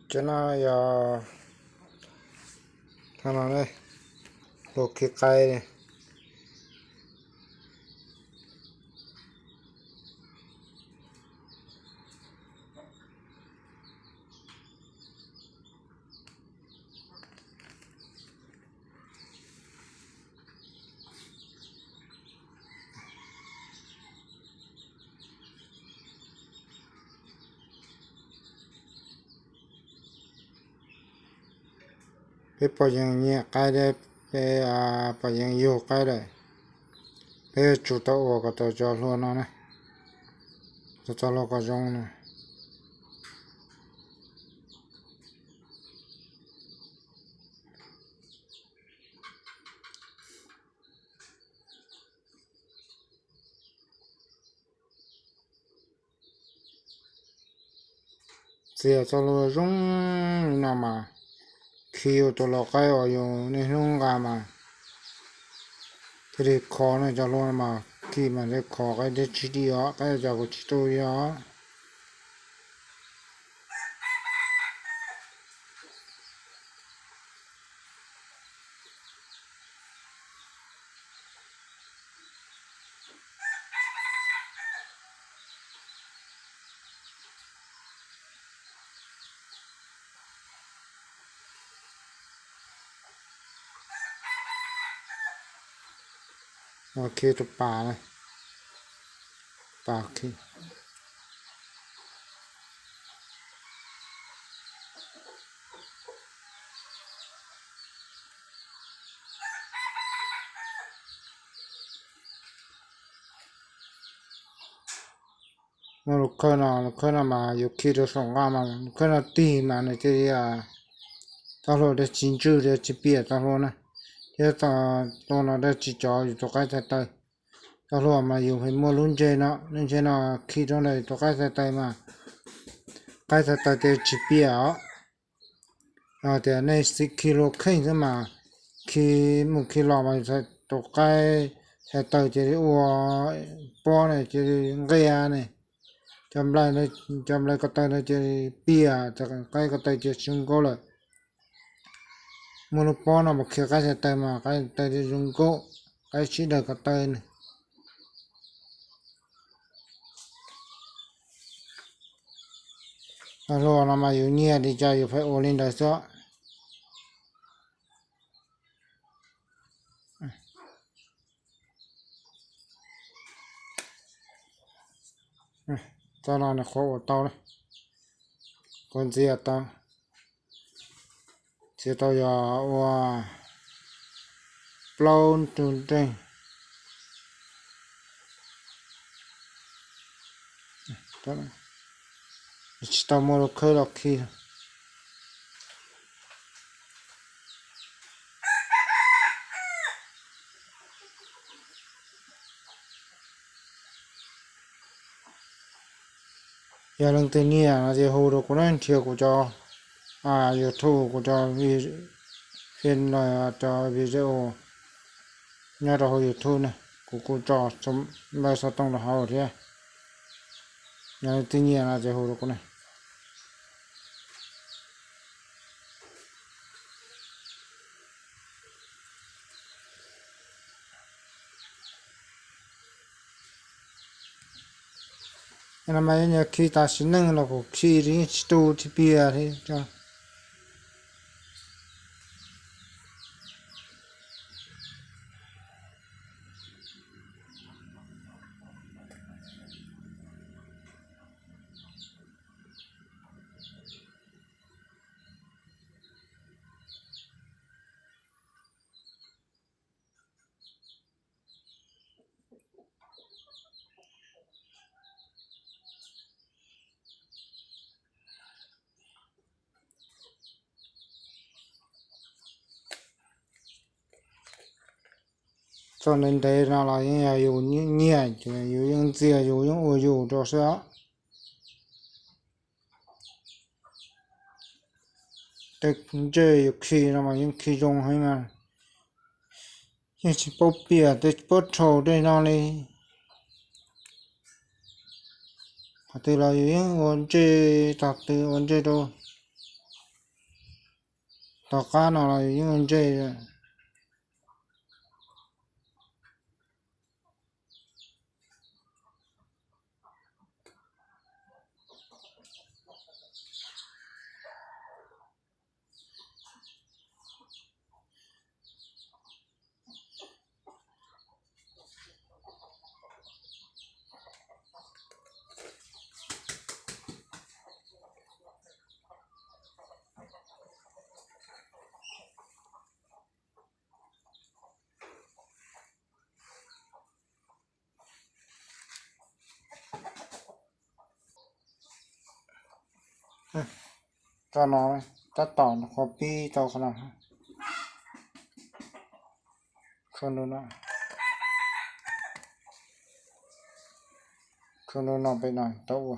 Cov no yog, thaum no ne, luag khi qaib ne. Peb pom yeej nyiam qaib, peb pom yeej yug qaib lawm. Peb yuav tsum tau ua kom tau cov hlua no na, tau txoj hlua kom zoo no. Txiav txoj hlua zoo li no mas khi ua tus lau qaib uas yus niaj hnub nqa mas thiaj li khov na. Cov hlua no mas khi mas thiaj khov, qaib thiaj tsis dim os, qaib cov kuj tsis tu li os. Khi tus pas, pas khi. Muaj lus khawb no, lus khawb no mas yus khi rau saum nqaj mas lus khawb no tig mas nws cia li txoj hlua dab tsis ntswj, dab tsis piam txoj hlua na. Thiab txoj hlua no dab tsis cov yus tus qaib txhais taw. Txoj hlua mas yus muaj lub ntseg no, lub ntseg no khi rau ntawm tus qaib txhais taw mas qaib txhais taw cia li tsis piam os. Yog tias nej xav khi hlua kheej xwb mas khi mus khi los mas tus qaib txhais taw cia li ua pob ne, cia li nqia ne. Cov nplai, cov nplai ko taw no cia li piam, cov qaib ko taw cia li zoo nkauj lawm. Muaj lub pob no mas khi qaib txhais taw mas qaib txhais taw zoo nkauj, qaib sib daws ko taw ne. Txoj hlua no mas yus nyiam li cas yus pheej ua li ntawd xwb. Txoj no nws qhuav ua tau, qhuav ntxias tau. Txiav tau yog ua plaub tug nreeg. Tsis tau muaj lub khawb los khi. Yog leej twg nyiam no ces hu rau kuv na, nrhiav kuv cov YouTube, kuv cov, cov video nyob rau hauv YouTube na, kuv kuj tso npawb xov tooj rau hauv thiab. Yog leej twg nyiam no ces hu rau kuv na. No mas yog khi tas sim neej los kuv khi yeej tsis tu tsis piam li. Txoj ntev ntev no los yeej yog yus nyiam ces yus yeej ntxias, yus yeej ua yus rau xwb os. Tej ntsej yus khi no mas yeej khi zoo heev mas yeej tsis paub piam tej paub rhau tej no li. Qhov twg los yus yeej ua ntsej, tog twg ua ntsej rau Tom qab no los yeej ntseg. Tso no, tab tom qhov pib tau qhov no. Tshuab ntu no, tshuab ntu no pem no tau ua.